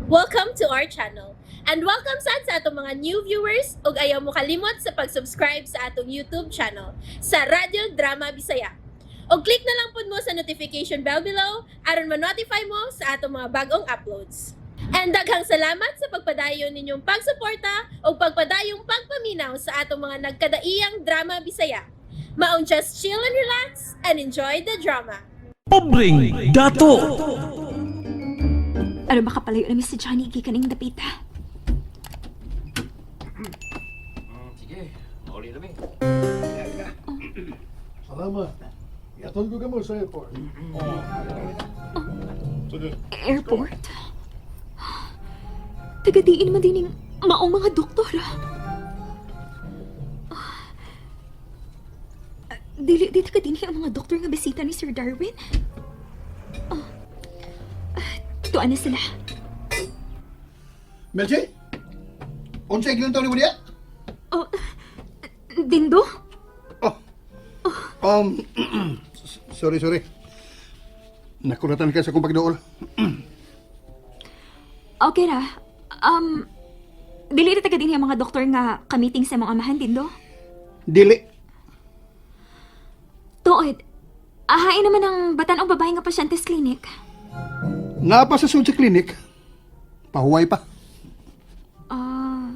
Welcome to our channel. And welcome sad sa atong mga new viewers ug ayaw mo kalimot sa pag-subscribe sa atong YouTube channel sa Radyo Drama Bisaya. Og click na lang pud mo sa notification bell below aron ma-notify mo sa atong mga bagong uploads. And daghang salamat sa pagpadayon ninyong pagsuporta ug pagpadayong pagpaminaw sa atong mga nagkadaiyang drama Bisaya. Maong just chill and relax and enjoy the drama. Pobreng Dato. Ano ba kapalayo namin si Johnny gikan ning dapita? Sige, mauli na mi. Salamat. Iatol ko kamo sa airport. Airport? Tagadiin man din yung maong mga doktor. Ah. Dili, di taga din ang mga doktor nga bisita ni Sir Darwin. Ah. Ah, tuan na sila. Melchi? Unsay giuntaw ni mo diya? Oh, Dindo? Oh. Sorry, sorry. Nakuratan ka sa akong pagdool. Okay ra. Dili di taga din ang mga doktor nga kamiting sa mga amahan, Dindo? Dili. Tuod. Ahain naman ang batan-ong babae nga pasyente sa clinic. Napa sa sud sa clinic. Pahuway pa. Ah,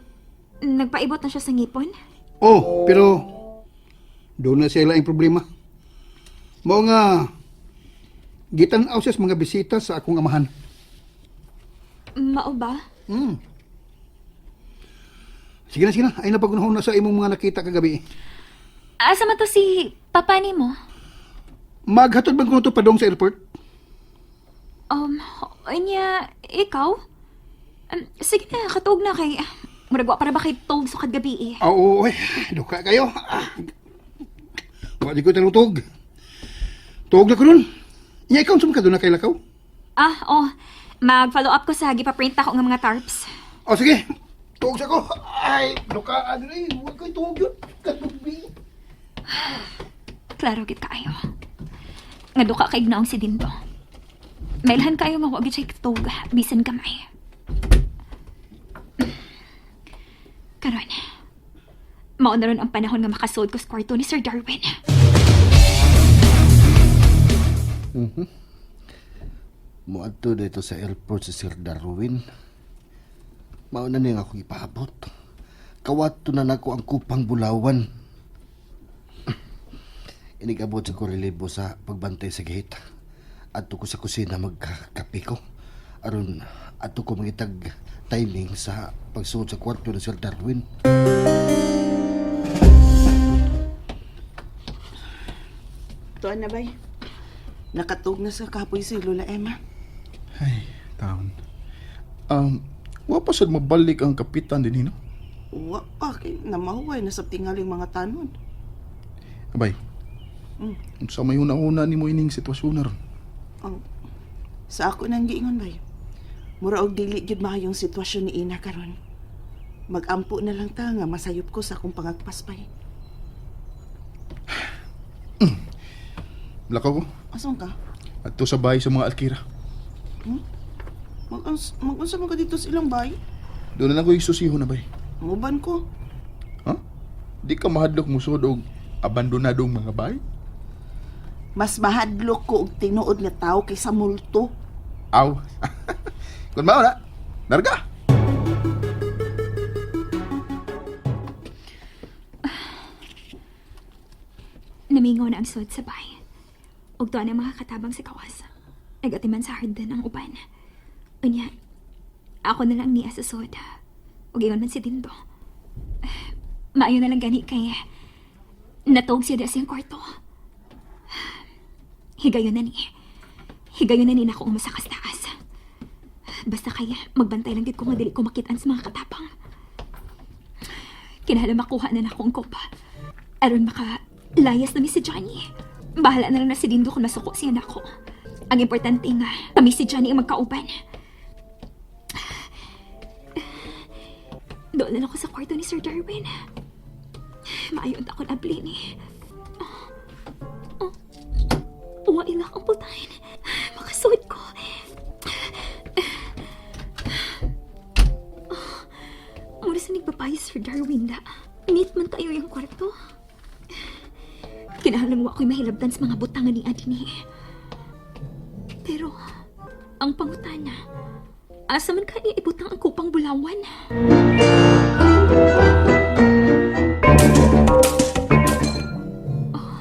nagpaibot na siya sa ngipon? Oh, pero doon na siya ang problema. Mao nga gitan-aw siya sa mga bisita sa akong amahan. Mao ba? Sige na, sige na. Ay napagunahon na sa imong mga nakita kagabi. Asa man to si papa nimo? Maghatod man kuno to padong sa airport? Anya, ikaw? Sige na, katuog na kay... Murag wa para ba kay tuog sukad gabi eh. Ah, Oo, oy, duka kayo. Ah. Wa di ko talutog. Tuog na ko nun. Nya ikaw unsa man ka doon na kay lakaw? Ah, oh. Mag-follow up ko sa gipaprint ako ng mga tarps. O sige, tuog sa ko. Ay, duka adre, wa koy tuog yun. Katubi. Klaro gid kaayo. Nga duka kay gnaong si Dindo. Mailhan kayo nga wa gid siya katuog bisan gamay. Karon, mao na ron ang panahon nga makasuod ko sa kwarto ni Sir Darwin. Muadto dito sa airport si Sir Darwin. Mao na niya akong ipaabot. Kawato na nako ang kupang bulawan. Inigabot sa korelibo sa pagbantay sa gate. Adto ko sa kusina magkape ko. Aron adto ko mangitag timing sa pagsuod sa kwarto ni Sir Darwin. Tuan na bay. Nakatug na sa kapoy si Lola Emma. Ay, taon. Wa pa sad mabalik ang kapitan din, no? Wa pa kay namahuway na sa tingaling mga tanon. Abay. Unsa may una-una nimo ining sitwasyon na ron? Oh, sa ako nang giingon bay. Mura og dili gyud maayong sitwasyon ni Ina karon. Magampo na lang ta nga masayop ko sa akong pangagpas bay. Lakaw ko. Asan ka? Adto sa bahay sa mga alkira. Magunsa man ka dito sa ilang bay? Doon na lang ko isusiho na bay. Muban ko. Ha? Di ka mahadlok musod og abandonadong mga bahay? Mas mahadlok ko og tinuod nga tao kaysa multo. Aw. Kun mao na. Narga. Namingaw na ang sud sa bahay. Ug tuwa ang mga katabang sa kawas. Nagatiman sa hardin ang uban. Unya, ako na lang niya sa sud. Ug ingon man si Dindo. Maayo na lang gani kay natuog siya sa iyang kwarto. Higayon na ni. Higayon na ni na ako umasakas taas. Basta kaya magbantay lang gid ko nga dili ko makitaan sa mga katapang. Kinahanglan makuha na nako ang kopa. Aron maka layas na mi si Johnny. Bahala na lang na si Dindo kung masuko siya nako. Ang importante nga, kami si Johnny ang magkauban. Doon na lang ako sa kwarto ni Sir Darwin. Maayon ako na ni. Oh, oh. Wa ila ang pultahin. Makasuod ko. babae, Sir Darwin da. Neat man kayo yung kwarto. Kinahanglan wa ko'y mahilabtan sa mga butangan ni Adini. Pero, ang pangutana, asa man kaniya ibutang ang kupang bulawan? Oh,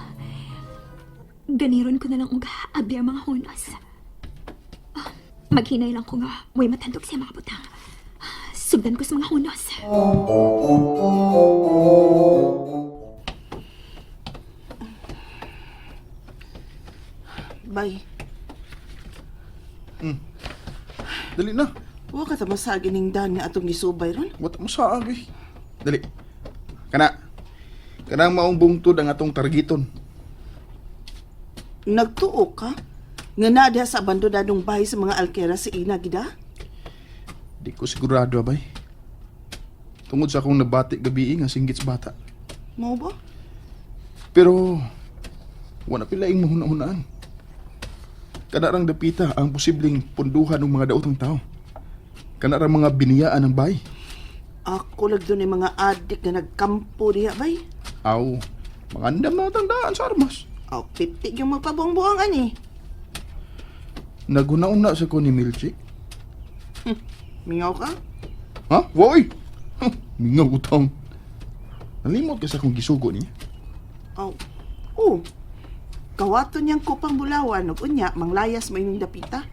ganiron ko na lang og abi ang mga hunos. Oh, maghinay lang ko nga, way matandog siya mga butang. Sugdan ko sa mga hunos. Bay, Dali na. wa ka ta masagi ning dan nga atong gisubay ron. Wata mo sa agi. Dali. Kana. Kanang maong bungtod ang atong targiton. Nagtuo ka nga naa diha sa abandonadong bahay sa mga alkera si Ina gida? Di ko sigurado, abay. Tungod sa akong nabati gabi nga singgit sa bata. Mao ba? Pero wala pila ing mahuna-hunaan. Kanarang dapita ang posibleng punduhan ng mga daotang tao. Kanarang mga biniyaan ng bay. Ako lag doon mga adik nga nagkampo diha bay. Aw, mga andam na tandaan sa armas. Aw, pipti yung magpabuang-buang ani. Naguna-una sa ko ni Milchik. Mingaw ka? Ha? Woy! Huh, mingaw ko taong. Nalimot ka sa akong gisugo niya. Aw. Oh. Kawaton niyang kupang bulawan ug unya manglayas mo ining dapita.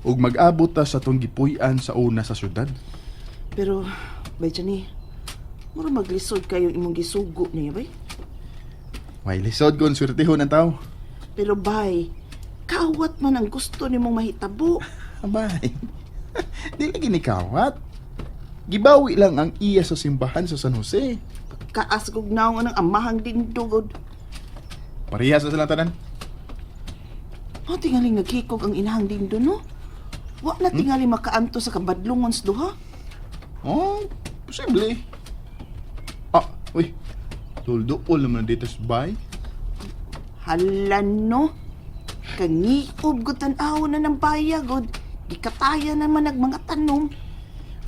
Ug mag-abot ta sa tong gipuy-an sa una sa syudad. Pero bay Johnny, mura maglisod kayo imong gisugo niya bay. May lisod kon swertehon ang tao. Pero bay, kaawat man ang gusto nimong mahitabo. Abay. Di lagi ni kawat. Gibawi lang ang iya sa simbahan sa San Jose. Kaasgog naong ang amahang dindugod. Parehas na silang tanan. Mao tingaling naghikog ang inahang dindo no. Wa na tingali makaanto sa kabadlungon sa duha. Oh, posible. Ah, uy. Tuldo po naman dito sa bay. Hala no. Kangiob gud tan-aw na ng bayagod. Gikataya na man ang mga tanom.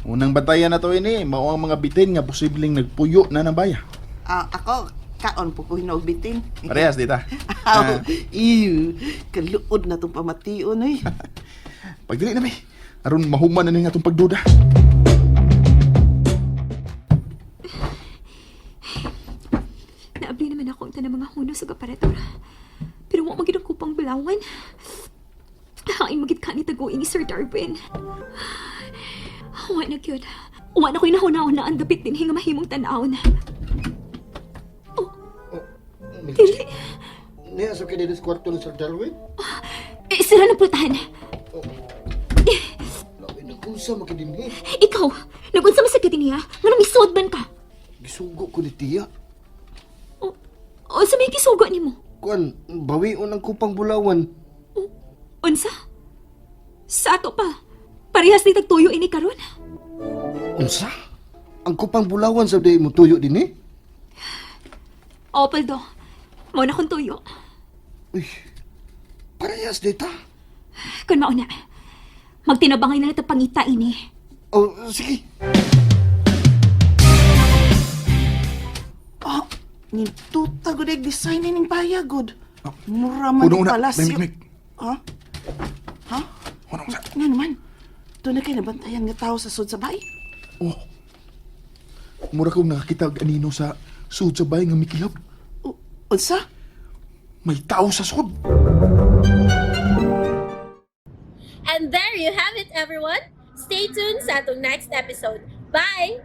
Unang batayan na to ini, mao ang mga bitin nga posibleng nagpuyo na ng baya. Ah, ako, kaon po ko hinuog bitin. Parehas dita. Aw, ew, kaluod na tong pamation eh. Pagdili na bay. Aron mahuman na ning atong pagduda. Naabli naman ako ang tanang mga hunos ug aparador. Pero wa magid ang kupang bulawan. Hain magid ka ni taguin ni Sir Darwin. Wa na gyud. Wa na ko'y nahuna-una ang dapit din nga mahimong tan-awon. Oh. Dili. Niya sa kini sa kwarto ni Sir Darwin? Eh, sira ng pultahan. Lain na kung sa makidinhi. Ikaw, nagunsa man sa gid niya, nga misod man ka. Gisugo ko ni Tia. O, o sa may gisugo nimo? Kuan, bawion ang kupang bulawan. Unsa? Sa ato pa. Parehas ni tagtuyo ini karon. Unsa? Ang kupang bulawan sa di mo tuyo din eh? O, Paldo. Mao na kong tuyo. Uy, parehas dita. Kun mauna. Magtinabangay na lang pangita ini. Oh, sige. Ah, nintuta gud ang design ning bayagod. Mura man Una, ni una. palasyo. Mik, mik. Ha? Ha? Unang sa. Nga naman. Doon na kayo nabantayan nga tao sa sud sa bay. Oh. Mura kong nakakita og anino sa sud sa bay nga mikilab. O, unsa? May tao sa sud. And there you have it, everyone. Stay tuned sa atong next episode. Bye!